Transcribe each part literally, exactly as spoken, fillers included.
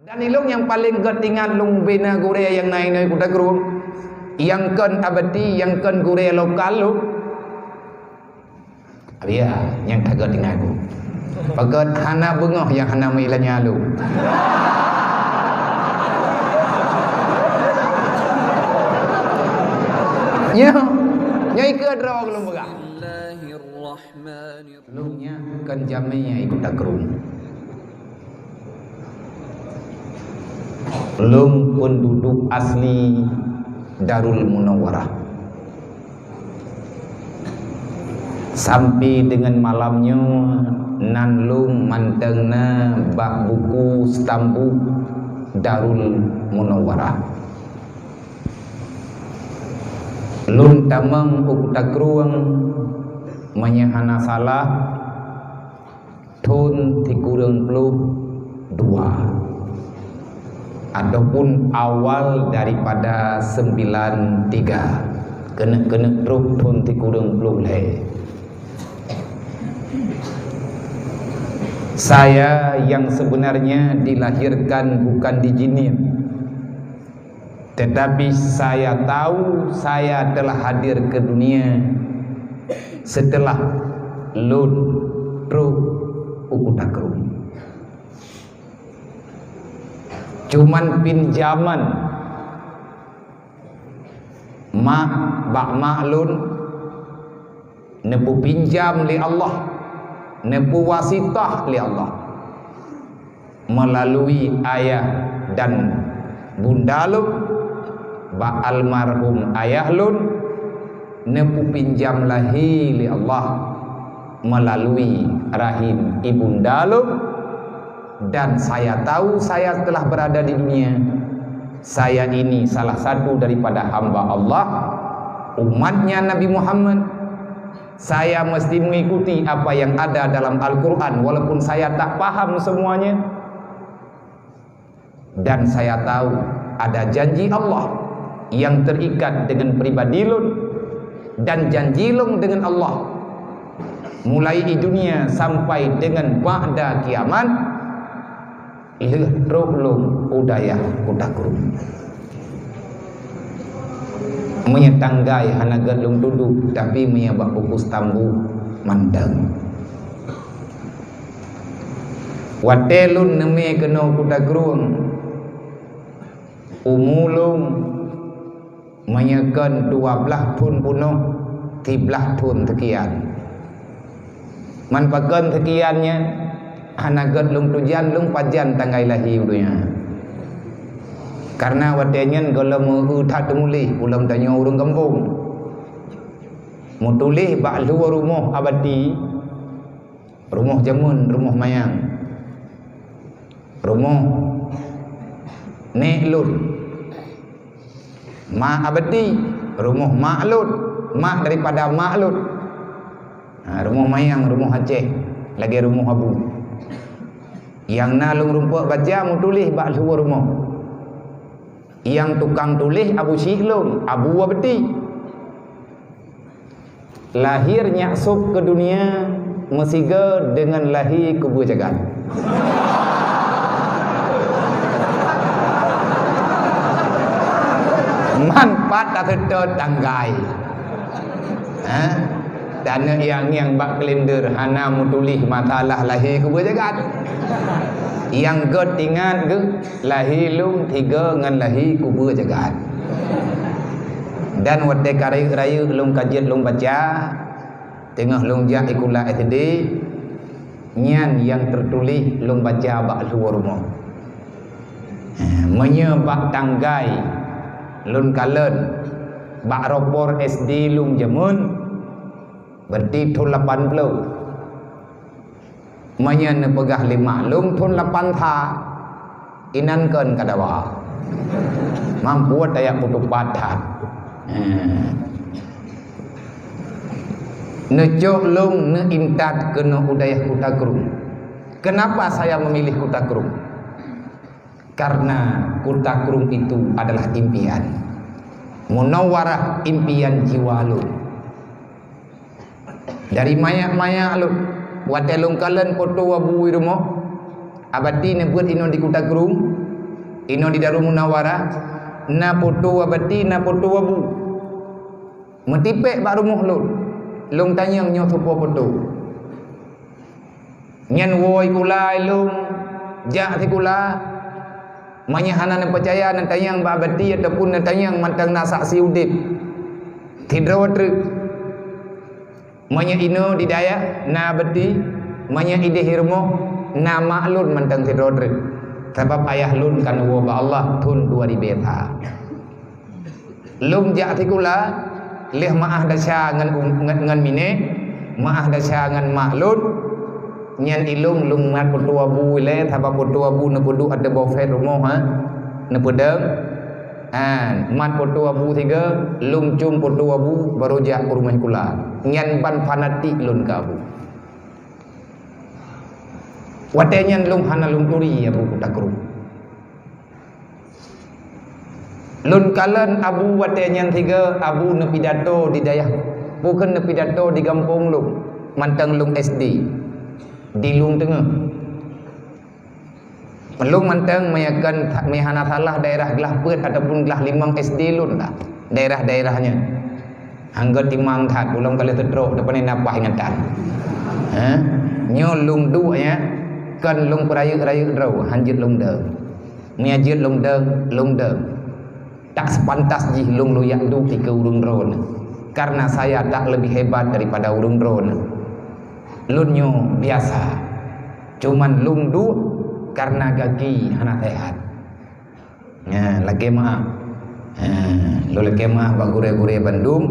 Dan ilong nyang paleng gét ingat lôn bina gurée nyang na inoe Kuta Krueng. Nyang kon Abati, nyang kon gurée lokal lôn. Abia, nyang ka gét ingat ku. Pakon hana beungoh nyang hana meuilanya lôn. Nyoe, nyoe ikeue droe lôn peugah. Lôn nyan kon jamé nyang i Kuta Krueng. Lôn penduduk asli Darul Munawwarah. Sampai dengan malam nyoe nan lôn mantong na bak buku stambuk Darul Munawwarah. Lôn tamong u Kuta Krueng, meunyoe hana salah, thon sikureueng ploh dua ataupun awal daripada sembilan tiga, keuneuk-keuneuk trok thon sikureueng ploh lhée. Saya yang sebenarnya dilahirkan bukan di Jeunieb, tetapi saya tahu saya telah hadir ke dunia setelah lôn trok u Kuta Krueng. Cuman pinjaman mak bak mak lôn, neupeupinjam lé Allah, neupeuwasitah lé Allah. Melalui ayah dan bunda lôn, bak almarhum ayah lôn, neupeupinjam lahé lé Allah melalui rahim ibunda lôn, dan saya tahu saya telah berada di dunia, saya ini salah satu daripada hamba Allah, umatnya Nabi Muhammad. Saya mesti mengikuti apa yang ada dalam Al-Quran, walaupun saya tak paham semuanya. Dan saya tahu ada janji Allah yang terikat dengan pribadi lôn, dan janji lôn dengan Allah mulai di dunia sampai dengan ba'da kiamat, lheueh trok lôn u dayah Kuta Krueng. Meunyoe tanggai hana gét lôn tudoh, tapi meunyoe bak buku stambuk mantong. Watée lôn neumé keunoe Kuta Krueng, umu lôn meunyoe kon dua blaih thon peunoh, siblaih thon seukian. Man pakon seukian nyan, hana gét lôn tujan, lôn pajan tanggai lahé u donya. Kareuna watée nyan gohlom meu-eu that teumuléh, ulôn tanyoe ureuëng gampông. Meutuléh bak luwa rumoh Abati, rumoh jameun, rumoh mayang. Rumoh nek lôn, ma Abati, rumoh mak lôn, mak daripada mak lôn. Ha, rumoh mayang, rumoh Aceh, lagée rumoh abu. Nyang na lôn rumpok baca meutuléh bak luwa rumoh. Nyang tukang tuléh Abu Syik lôn, Abu Abati. Lahir nyak sôb keu dunia meusigoe deungon lahé keubeue jagat. Man pat taseutôt tanggai. Ha? Taneuk nyang ngieng bak kalender hana meutuléh masalah lahé keubeue jagat. Nyang gét ingat geuh lahé lôn sigoe ngon lahé keubeue jagat. Dan watée ka rayeuk-rayeuk lôn ka jeuet lôn baca, teungoh lôn jak sikula S D, nyan nyang teutuléh lôn baca bak luwa rumoh. Meunyoe bak tanggai lôn kalon bak rapor S D lôn jameun, berarti thon lapan ploh. Meunyoe neupeugah lé mak lôn thon lapan sa, inan kon ka dawa. Mampu tajak peutupat that. Eh. Neucok lôn neuintat keunoe u dayah Kuta Krueng. Kenapa saya memilih Kuta Krueng? Karena Kuta Krueng itu adalah impian. Munawwarah impian jiwa lôn. Dari manyak-manyak lôn, watée lôn kalon poto Abu i rumoh, Abati neubeuet inoe di Kuta Krueng, Inoe di Darul Munawarah, na poto abati, na poto abu. Meutipék bak rumoh lôn. Lôn tanyong nyoe soe po poto. Nyan woe sikula lôn, jak sikula. Meunyoe hana neupeucaya, neutanyong bak abati ataupun neutanyong mantong na saksi udeb. Sidroe treuk. Meunyoe inoe di dayah na abati, meunyoe idéh rumoh na mak lôn mantong sidroe treuk. Sabab ayah lôn ka neuwoe bak Allah thon dua ribèe sa. Lôn jak sikula, lheueh meu'ah desya ngon, ngon, ngon miné, meu'ah desya ngon mak lôn, nyan ilôn, lôn mat poto abu ilèe, sabab poto abu neupeuduek ateueh bufet rumoh, ha, neupeudong. Ha, mat poto abu sigoe, lôn com poto abu, barô jak u rumoh sikula. Nyan ban fanatik lôn keu abu. Watèe nyan lôn hana lôn turi abu Kuta Krueng. Lôn kalon abu watèe nyan sigoe, abu neupidato di dayah, bukon neupidato di gampông lôn, mantong lôn S D, di Lueng Teungoh. Lôn mantong meunyoe kon, meunyoe hana salah daerah glah peuet ataupun glah limong S D lôn lah, daerah-daerah nyan. Anggô timang that, ulôn ka lheueh teutrok, teupeu na paih ingatan. Ha? Nyoe lôn duek nyan, kon lôn peurayeuk-rayeuk droe, han jeuet lôn dong. Meunyoe jeuet lôn dong, lôn dong. Tak sepantas jih lôn lôn jak duek dikeue ureueng droeneuh, karena saya tak lebih hebat daripada ureueng droeneuh. Lôn nyoe biasa, cuman lôn duek karena gaki hana sehat. Nyan, lakèe meu'ah. Ha, lôn lakèe meu'ah bak gurèe-gurèe bandum,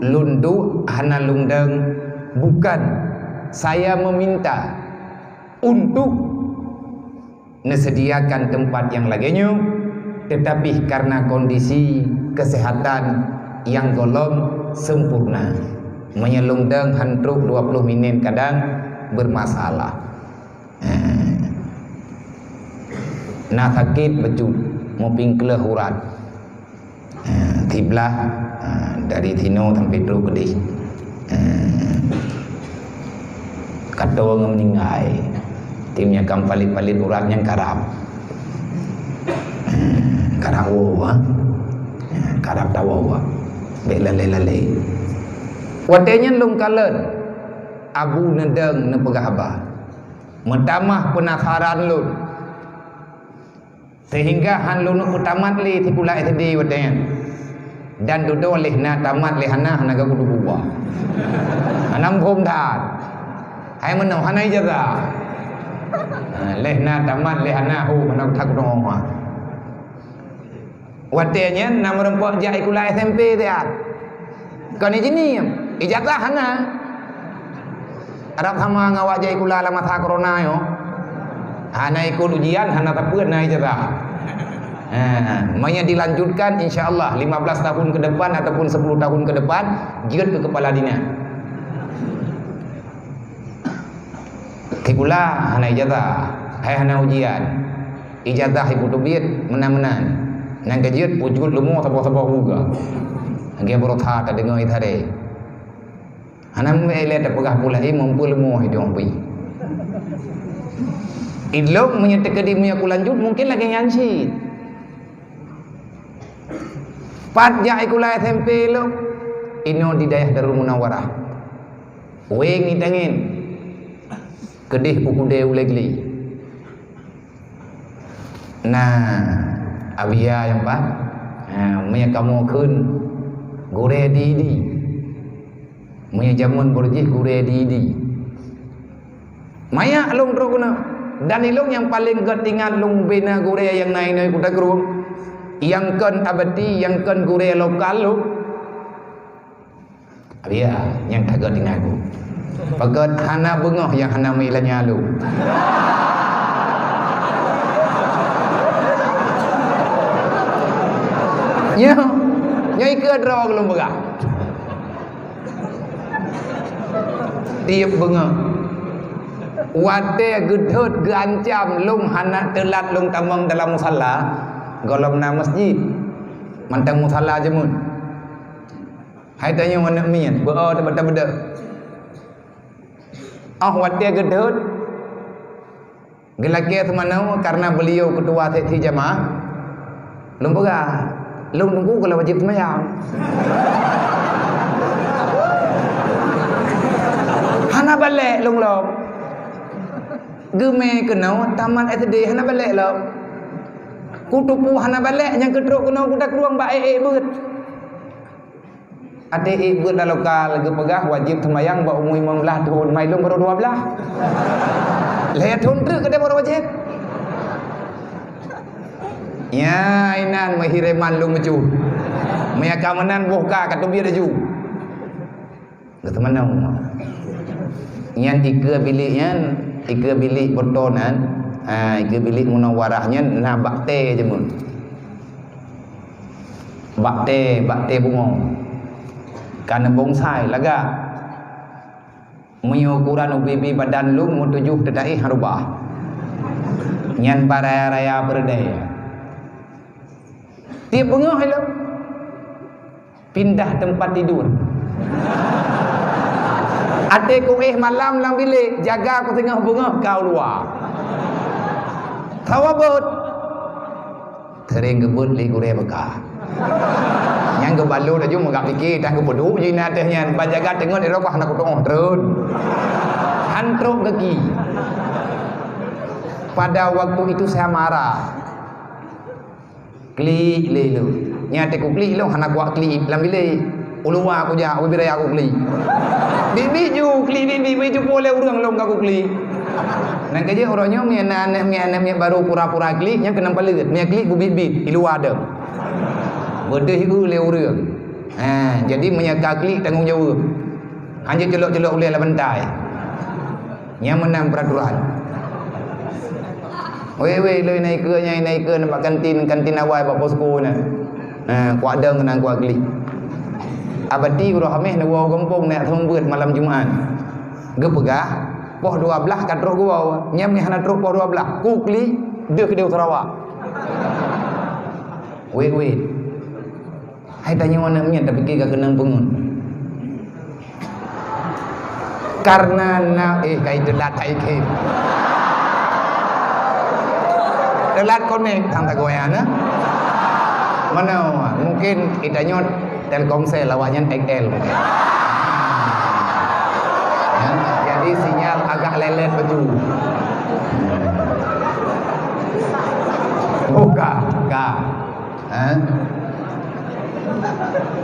lôn duek hana lôn dong, bukan saya meminta untuk neuseudiakan teumpat nyang lagèe nyoe, teutapi karena kondisi keuseuhatan nyang gohlom sempurna. Meunyoe lôn dong han trok dua ploh minèt kadang bermasalah. Eh, na sakét bacut, meupingkleuh urat. Eh, siblah, eh, dari sinoe sampai trok keudéh. Eh, ka tô ngon meuninggai. Tim nyang ka palit-palit urat nyan karab. Eh, karab woe, ha? Eh, karab tawoe, ha? Bèk lalé-lalé. Watèe nyan lôn kalon, Abu neudong neupeugah haba. Meutamah peunasaran lôn. Sehingga han lôn peutamat lé sikula S D watèe nyan. Dan dudoe lheueh na tamat lé hana, hana geukudu buwa. Hana muphom that. Hai meunoe hana ijazah. Ha, lheueh na tamat lé hana, ho, hana that kudeungoe. Watèe nyan na meurumpok jak sikula S M P siat. Kon ijih nyan, ijazah hana. Rab sama ngon awak jak sikula lam masa corona nyoe. Hana ikot ujian, hana tapeuet na ijazah. Ha, meunyoe dilanjutkan, insya Allah, lima belas tahun ke depan ataupun sepuluh tahun ke depan, jeuet keu kepala dinas. Sikula hana ijazah, hai hana ujian. Ijazah ibu teubiet meunan-meunan. Nyang keujeuet pujeuet leumo saboh-saboh buga. Lagèe beurota tadeungoe tadi. Hana mubaih lé tapeugah pula, eh, meumpeue leumo hidong bui. Ilôn meunyoe teukeudi meunyoe kulanjut, mungkin lagèe nyan cit. Pat jak sikula S M P lôn, inoe di dayah Darul Munawarah. Weng itangen, keudeh u kudée ulée gli. Na Abia nyang pat, ha, meunyoe kamoe kheun gurée di-di. Meunyoe jameun beurjih gurée di-di. Maya lôn trok keunoe, dan ilôn nyang paleng gét ingat lôn bina gurée nyang na inoe Kuta Krueng, nyang kon abati, nyang kon gurée lokal lôn. Abia, nyang ka gét ingat ku. Pakon hana beungoh nyang hana meuilanya lôn. Nyoe, nyoe ikeue droe lôn peugah. Tiep beungoh. Watée geudhôt geuancam lôn hana teulat lôn tamong dalam musala, gohlom na masjid. Mantong musala jameun. Hai tanyoe aneuk miet, beu-o teubada-bada. Oh watée geudhôt, geulakée seumanoe karena beliau ketua seksi jamaah, Lôn peugah, lôn teungku ka lheueh wajéb seumayang. Hana balek lôn lom. Geumé keunoe tamat S D hana balek lom. Kuteupeu hana balek, nyang keutrok keunoe kutakrueng bak ék-ék beuet. Até ék beuet lam lokal geupeugah wajéb seumayang bak umu limong blaih thon, mai lôn barô dua blaih. Lhèe thon treuk ka deuh barô wajéb. Nyan inan meuhireman lôn meucut. Meunyo ka meunan boh ka, ka teubiet laju. Geuteumanoe. Nyan ikeue bilék nyan, ikeue bilék beutôi nan, ha, ikeue bilék munawarah nyan na bak tée jeumeun. Bak tée, bak tée bungong. Ka neubong sai lagak. Meunyoe ukuran ubé-bé badan lôn meutujoh teudaéh han rubah. Nyan baraya-raya peureudée. Tiep beungoh ilôn pindah teumpat tidur. Até kuéh malam lam bilék, jaga kuteungoh beungoh ka u luwa. Sawa beuet. Sering geubeuet lé gurée beuka. Nyang geubalot laju meugah pike, tan geupeuduek jih na teuh nyan, ban jaga teungeut irok hana kutuoh treun. Han trok gaki. Pada waktu itu saya marah. Klik lé lôn. Nyan teuh kuklik lôn hana kuat klik lam bilék. U luwa kujak, ubé raya kuklik. Biet-biet ju klik, biet-biet, biet ju pue lé ureuëng lôn ka kuklik. Nang keujeuet uroe nyoe mie na aneuk, mie aneuk, mie barô pura-pura klik, nyan keunong paleuet. Mie klik kubiet-biet, i luwa deuh. Beudeuh eu lé ureuëng. Ha, jadi meunyo ka klik tanggong jaweueb. Hanjeuet culok-culok ulée lam bantai. Nyan meunan peuraturan. Weh, weh, lôn inan ikeue, nyan inan ikeue nibak kantin, kantin awai bak posko na. Ha, kuat dong keunan kuat klik. Abati uroe Hameh neuwoe gampông neujak seumeubeuet malam Jumat. Geupeugah, poh dua blaih ka trok geuwoe. Nyan meuhana trok poh dua blaih. Kuklik, deuh keudeh u Sarawak. Weh, weh. Hai tanyoe aneuk miet tapike ka keunong peungeut. Karena na, eh, kai teulat hai khem. Teulat konek sang tagoyan, eh. Mana? Mungkin kita nyot Telkomsel, awak nyan X L mungkin. Ya, jadi sinyal agak lelet betul. Buka, buka. Ha?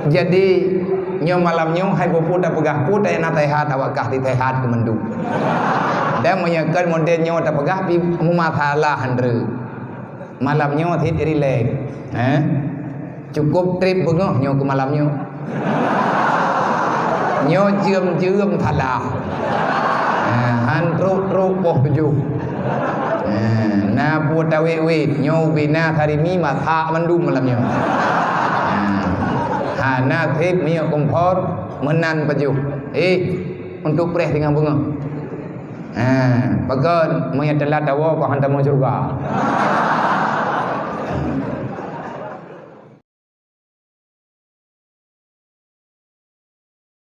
Jadi, nyoe malam nyoe hai peue-peue tapeugah, peue teuh na teuhat awak kah teuhat keu mandum. Dan meunyoe kon model nyoe tapeugah pih meumasalah han treuk. Malam nyoe sit rilek. Ha? Cukup trép beungoh nyoe keu malam nyoe. Nyoe jeuem-jeuem salah. Ha, han trok-trok poh tujoh. Ha, na buet tawét-wét, nyoe ubé na sarimi masak mandum malam nyoe. Ha, hana sép minyeuk kompor meunan pajoh. Eh, untuk preh teungoh beungoh. Ha, pakon meunyoe teulat tawoe kok han tamong syeuruga.